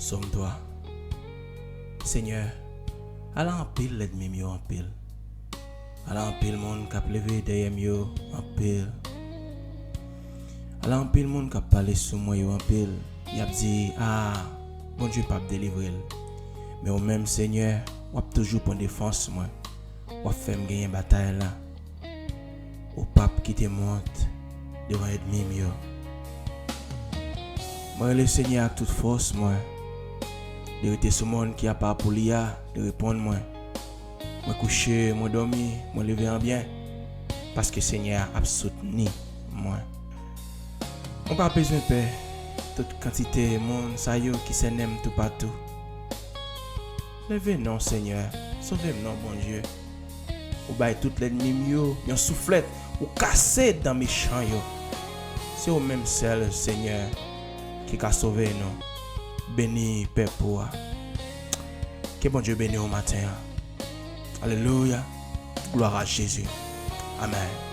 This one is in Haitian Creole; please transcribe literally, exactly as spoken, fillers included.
Sòm twa. Senyè, ala anpil lènmi m yo anpil. Ala anpil moun k ap leve dèyè m yo anpil. Ala anpil moun k ap pale sou mwen yo anpil. Y ap di, "A, Bondye p ap delivre l." Men ou menm, Senyè, w ap toujou pran defans mwen. W ap fè m genyen batay la. Ou p ap kite m wont devan ènmi m yo. Mwen rele Senyè ak tout fòs mwen. Li rete sou mòn ki apa pou li a, li reponn mwen. Mwen kouche, mwen dòmi, mwen leve an byen, paske Senyè a ap soutni mwen. Mwen pa bezwen pè tout kantite moun sa yo ki sènen m toupatou. Leve non, Senyè, sove m non, Bondye. Ou bay tout lènmi m yo yon souflèt, ou kase dan mechan yo. Se ou menm sèl, Senyè, ki ka sove nou. Beni pèp ou a. Ke Bondye beni w maten an. Alelouya. Glwa a Jezi. Amèn.